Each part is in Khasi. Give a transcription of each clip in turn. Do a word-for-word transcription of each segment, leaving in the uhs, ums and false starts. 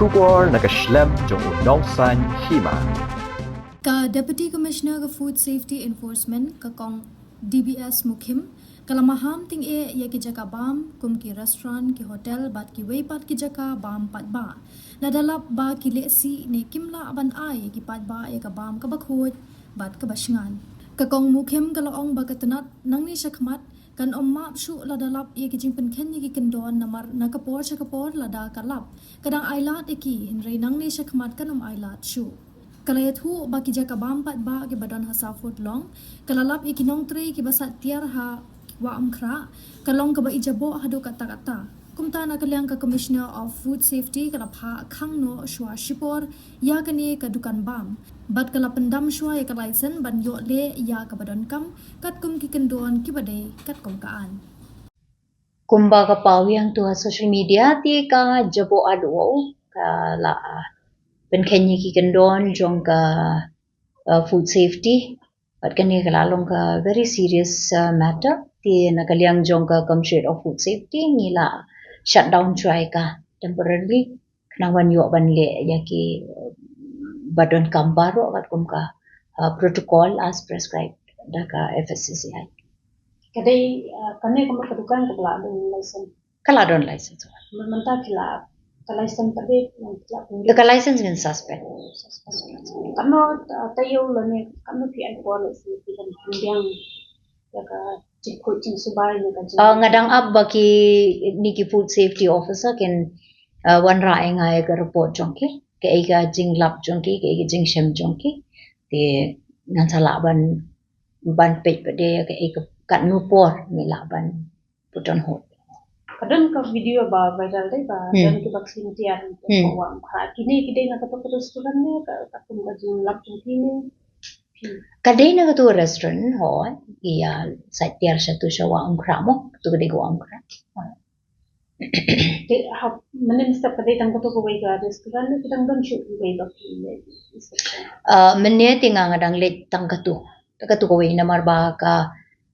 Khubor na ka shlem jong u nongsan hima. Ka Deputy Commissioner ka Food Safety Enforcement, ka Kong D B S Mukhim, ka la maham tyngeh ïa ki jaka bam, kum ki restaurant, ki hotel, bad kiwei pat ki jaka bam paidbah. Lada lap ba ki lehsih ne kim lah ban ai ïa ki paidbah ïa ka bam kaba khuid bad kaba shngaiñ. Ka Kong Mukhim ka la ong ba ka tnat nangne shakhmat kan ym map shuh lada lap ïa ki jingpynkheiñ ïa ki kyndon, namar na ka por sha ka por lada ka lap, ka dang ailad ïa ki, hynrei nangne shakhmat kan ym ailad shuh. Ka la ïathuh ba ki jaka bam paidbah kiba don ha saw phut long, ka la lap ïa ki nongtrei kiba sait tiar ha Wah Umkhrah, ka long kaba ijaboh haduh katta katta. Kumta, na ka liang ka Commissioner of Food Safety ka la phah khang noh shuwa shipor ïa kane ka dukan bam, bad ka la pyndam shuwa ïa ka license ban ïoh leh ïa kaba donkam katkum ki kyndon kiba dei katkum ka aiñ. Kumba ka paw ïa ngi tu ha social media, te ka jaboh haduh, ka la, ah, pynkheiñ ïa ki kyndon jong ka, ah, food safety. Bad kane ka la long ka very serious, ah, matter. Te na ka liang jong ka Commissioner of Food Safety, ngi la shut down shuwa ïa ka temporarily, khnang ban ïoh ban leh ïa ki, ah, ba donkam baroh katkum ka, ah, protocol as prescribed da ka F S C C I. Ka dei, ah, kane ka mut ka dukan kaba la don license? Ka la don license. Mynta ki la, ka license pat dei, ki la pynbiang? Ka license ngin suspend. Suspend. Katno, ah, taïew lane katno phi ai por lehse phi kan pynbiang ïa ka jingkhuid jingsubai ne ka jing- Ah, nga dang ap ba kine ki food safety officer kin, ah, wanrah ïa nga ïa ka report jong ki, kaei ka jinglap jong ki, kaei ka jingshem jong ki. Te ngan sa lah ban, ban peit pat de kaei ka, katno por ngi lah ban put on hold. Ka don ka video ba viral dei ba, hmm, don kiba khlin tiar ha Wah Umkhrah. Kine ki dei na kato ka restaurant ne ka, katkum ka jinglap jong ki ne? Ka dei na kato restaurant, hooid, ïa sait tiar shatu sha Wah Umkhrah mo, kato ka dei ka Wah Umkhrah. Te ha mynne mynstep ka dei tang kato kawei ka restaurant ne ki dang don shuh kiwei ba ki leit inspection? Ah, mynne te nga nga dang leit tang kato, kato kawei, namar ba ka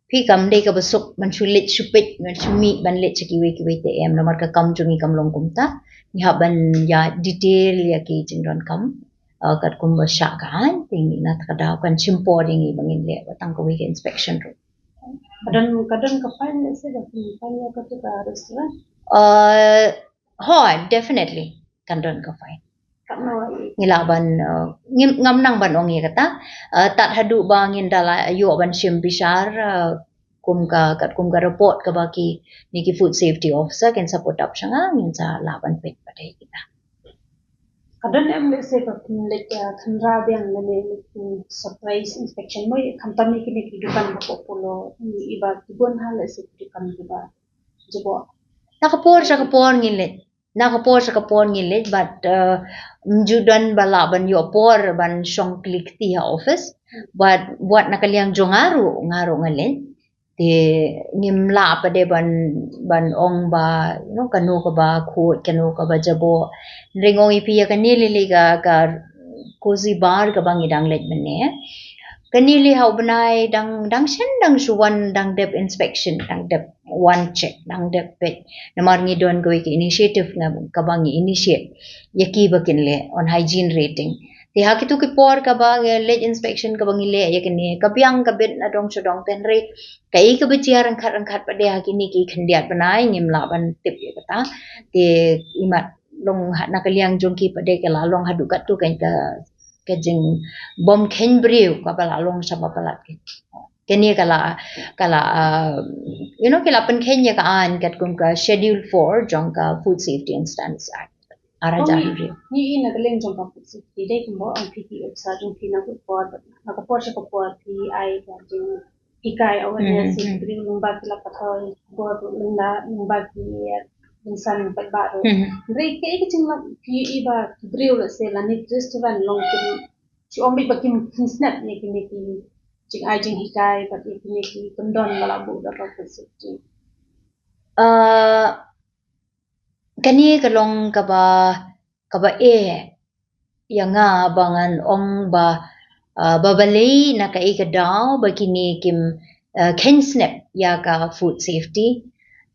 phi kam dei kaba suk ban shu leit shu peit, ban shu mih ban leit sha kiwei kiwei te em, namar ka kam jong ngi kam long kumta. Ngi hap ban ïa detail ïa ki jingdonkam, ah, katkum ba shah ka aiñ, te ngi na kata ka daw kan shim por ïa ngi ba ngin leh ba tang kawei ka inspection ruh. Ka don, ka don ka fine lehse ba kin fine ïa kato ka restaurant? Ah, hooid, definitely kan don ka fine. Katno? Ngi lah ban, ah, ngim, ngam nang ban ong ïa kata. Ah, tad haduh ba ngin da la ïoh ban shim bishar, ah, kum ka, katkum ka report kaba kine ki food safety officer kin sa put up sha nga, ngin sa lah ban peit pat ïa kita. Ka don em lehse ba kin leit, ah, kynra biang lane leit, hmm, surprise inspection mo, khamtam ïa kine ki dukan ba ko polo, hmm, iba ki bun ha lehse ki dukan kiba jaboh? Na ka por sha ka por ngin leit. Na ka por sha ka por ngin leit, bad, eh, ym ju don ba lah ban ïoh por ban shong kli kti ha office. Bad wat na ka liang jong nga ruh, nga ruh nga leit. Te ngim lah pat de ban, ban ong ba, you know, kano kaba khuid, kano kaba jaboh. Hynrei nga ong ïa phi ïa kane lei lei ka, ka cozy bar kaba ngi dang leit mynne. Kane lei ha u bnai dang, dang shen dang shu wan dang dep inspection, dang dep wan check, dang dep peit. Namar ngi don kawei ka initiative nga, kaba ngi initiate ïa kiba kin leh on hygiene rating. Te ha kito ki por kaba ngi leit inspection kaba ngi leh ïa kine, ka biang ka bit na dong sha dong, te hynrei kaei kaba jia ryngkat ryngkat pat de ha kine ki khyndiat bnai ngim lah ban tip ïa kata. Te imat long ha na ka liang jong ki pat de ka la long haduh katto ka, ka, ka jingbym kheiñ briew kaba la long shaba palat ki. Kane ka la, ka la, ah, you know, ki la pynkheiñ ïa ka aiñ katkum ka Schedule four jong ka Food Safety and Standards Act. Ar hajar hynriew. Ngi i na ka liang jong ka food safety dei kumba ong phi ki officer jong phi na ka por, na ka por sha ka por phi ai ka jinghikai awareness ïa ki briew lyngba ki lad pathai, bor lyngba, lyngba ki, eh, rynsan paidbah ruh. Hynrei kaei ka jinglong phi i ba ki briew lehse lane ki restaurant long kin shu ong beit ba kim, kim snep ïa kine ki jingai jinghikai bad ïa kine ki kyndon ba la buh da ka food safety? Ah, kane ka long kaba, kaba eh ïa nga ba ngan ong ba, ah, ba balei na kaei ka daw ba kine kim, ah, kheiñ snep ïa ka food safety.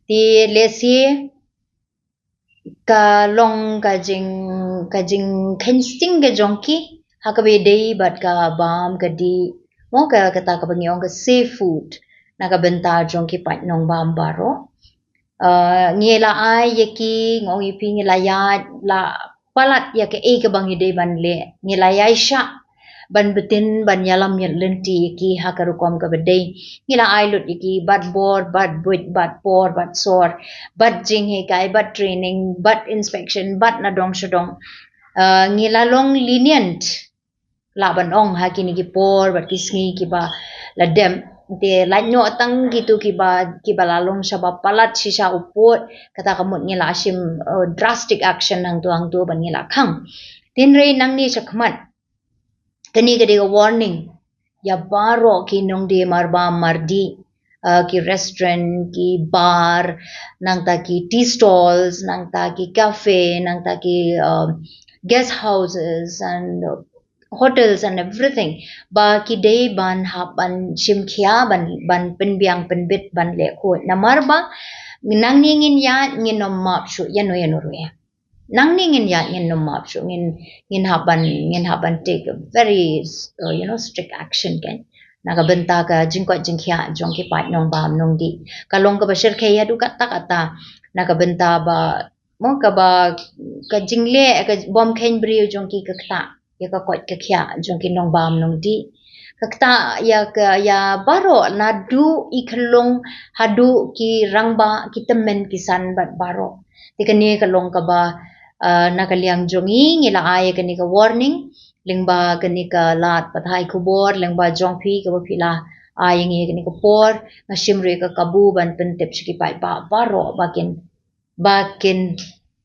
Te lehse ka long ka jing ka jingkheiñ sting ka jong ki ha kaba ïadei bad ka bam ka dih, mo, ka, kata kaba ngi ong ka safe food na ka bynta jong ki paid nongbam baroh. Uh, ngi la ai ïa ki, ngi ong ïa phi, ngi la ïa, la palat ïa kaei kaba ngi dei ban leh, ngi la ïaishah ban btin, ban ïalam ïa lynti ïa ki ha ka rukom kaba dei. Ngi la ai lut ïa ki bad bor, bad buit, bad por, bad sor, bad jinghikai, bad training, bad inspection, bad na dong sha dong. Uh, ngi la long lenient, lah ban ong, ha kine ki por bad ki sngi kiba la dep. Te lait noh tang kito kiba, kiba la long shaba palat shisha u pud, kata ka mut ngi la shim, uh, drastic action hangto hangto ban ngi la khang. Hynrei nangne shakhmat, kane ka dei ka warning ïa baroh ki nongdie marbam mardih, uh, ki restaurant, ki bar, nangta ki tea stalls, nangta ki cafe, nangta ki, um, guest houses and, uh, hotels and everything, ba ki dei ban hap ban shim khia, ban, ban pynbiang pynbit, ban leh khuid. Namar ba nangne ngin ïaid, ngin ym map shuh ïano ïano ruh. Nangne ngin ïaid, ngin ym map shuh, ngin, ngin hap ban, ngin hap ban take a very, uh, you know, strict action, kan, na ka bynta ka jingkoit jingkhiah jong ki paid nongbam nongdih. Ka long kaba shyrkhei haduh katta katta na ka bynta ba, mo, kaba, ka jingleh, ka bym kheiñ briew jong ki ka ktah ïa ka koit ka khiah jong ki nongbam nongdih. Ka ktah ïa ka, ïa baroh, naduh i khyllung haduh ki rangbah, ki tymmen ki san bad baroh. Te kane ka long kaba, uh, na ka liang jong ngi, ngi la ai ïa kane ka warning lyngba kane ka lad pathai khubor, lyngba jong phi kaba phi la ai ïa ngi ïa kane ka por. Nga shim ruh ïa ka kabu ban pyntip sha ki paidbah baroh ba kin, ba kin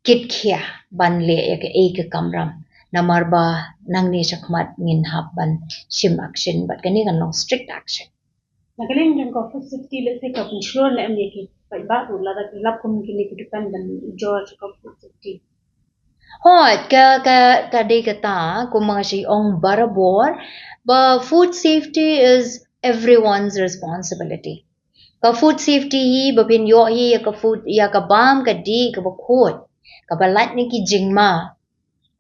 kit khia ban leh ïa kaei ka kamram. Namar ba nangne shakhmat ngin hap ban shim action, bad kane kan long strict action. Na ka liang jong ka food safety, let's say, ka pynshlur ne em ïa ki paidbah ruh lada ki lap kum kine ki dukan ban ujor sha ka food safety? Hooid, ka, ka, ka dei kata, kumba nga shu ong barabor ba food safety is everyone's responsibility. Ka food safety hi ba phin ïoh hi ïa ka food, ïa ka bam ka dih kaba khuid, kaba lait na ki jingma.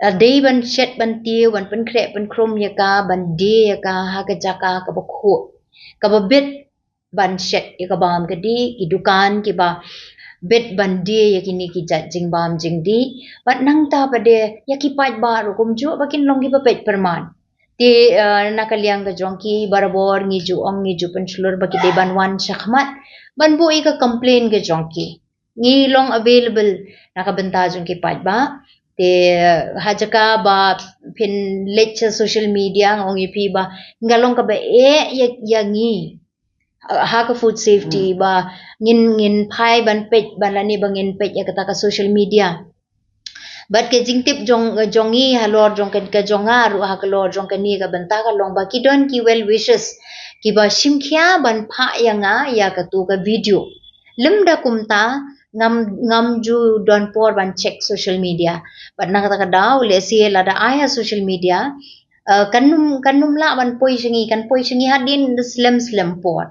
La dei ban shet ban tiew, ban pynkhreh pynkhrum ïa ka, ban die ïa ka ha ka jaka kaba khuid, kaba bit ban shet ïa ka bam ka dih, ki dukan kiba bit ban die ïa kine ki jait jingbam jingdih. Bad nangta pat de ïa ki paidbah ruh kumjuh ba kin long kiba peit pyrman. Te, eh, na ka liang ka jong ki barabor ngi ju ong, ngi ju pynshlur ba ki dei ban wan shakhmat ban buh ïa ka complain ka jong ki. Ngi long available na ka bynta jong ki paidbah. Te, eh, ha jaka ba phin leit sha social media, nga ong ïa phi ba nga long kaba eh ïa, ïa ngi, eh, ha ka food safety, ba ngin, ngin phai ban peit, ban lane ba ngin peit ïa kata ka social media. Bad ka jingtip jong, jong ngi halor jong ka, ka jong nga ruh halor jong kane ka bynta ka long ba ki don ki well wishers kiba shim khia ban phah ïa nga ïa katu ka video. Lymda kumta ngam, ngam ju don por ban check social media. Bad na kata ka daw, lehse lada ai ha social media, eh, kan ym, kan ym lah ban poi sha ngi, kan poi sha ngi hadien slem slem por.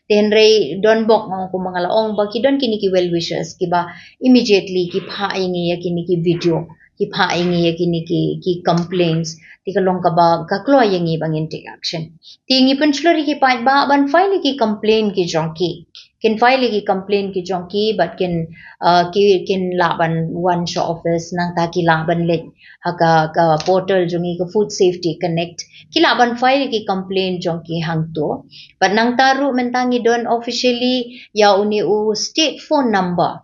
Te hynrei don bok, nga ong, kumba nga la ong ba ki don kine ki well wishers kiba immediately ki phah ïa ngi ïa kine ki video, ki phah ïa ngi ïa kine ki, ki complaints. Te ka long kaba, ka kloi ïa ngi ba ngin take action. Te ngi pynshlur ïa ki paidbah ban file ïa ki complaint ki jong ki. Kin file ïa ki complaint ki jong ki, bad kin, uh, ki, kin lah ban wan sha office, nangta ki lah ban leit ha ka, ka portal jong ngi, ka Food Safety Connect. Ki lah ban file ïa ki complaint jong ki hangto. Bad nangta ruh mynta ngi don officially ïa une u state phone number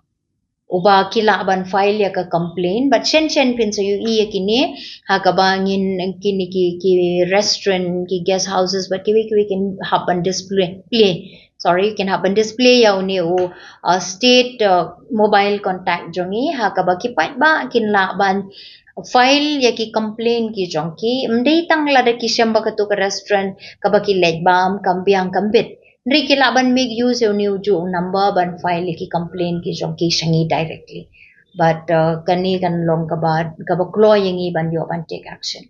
uba ki lah ban file ïa ka complaint. Bad shen shen phin sa ïohi ïa kine ha kaba ngin, kine ki, ki restaurant, ki guest houses, bad kiwei kiwei kin hap ban display, play, sorry, kin hap ban display ïa une u, uh, state, uh, mobile contact jong ngi, ha kaba ki paidbah kin lah ban file ïa ki complaint ki jong ki. Ym dei tang lada ki shem ba katu ka restaurant kaba ki leit bam kam biang kam bit, hynrei ki lah ban make use ïa une u juh u number ban file ïa ki complaint ki jong ki sha ngi directly. Bad, uh, kane kan long kaba, kaba kloi ïa ngi ban ïoh ban take action.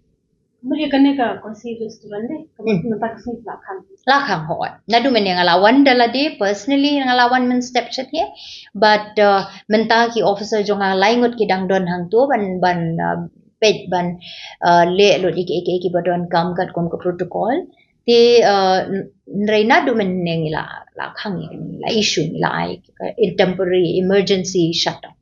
Kumba ïa kane ka Khasi restaurant de, kaba, hmm, mynta ka sngi la khang. La khang, hooid. Naduh mynne nga la wan da lade, personally nga la wan mynstep shathie. Bad, uh, mynta ki officer jong nga lai ngut ki dang don hangto ban, ban, uh, peit ban uh, leh lut ïa ki ïa ki ïa ki ba donkam katkum ka protocol. Te uh, hynrei naduh mynne ngi la la khang ïa kane, la issue, ngi la ai uh, in temporary emergency shutdown.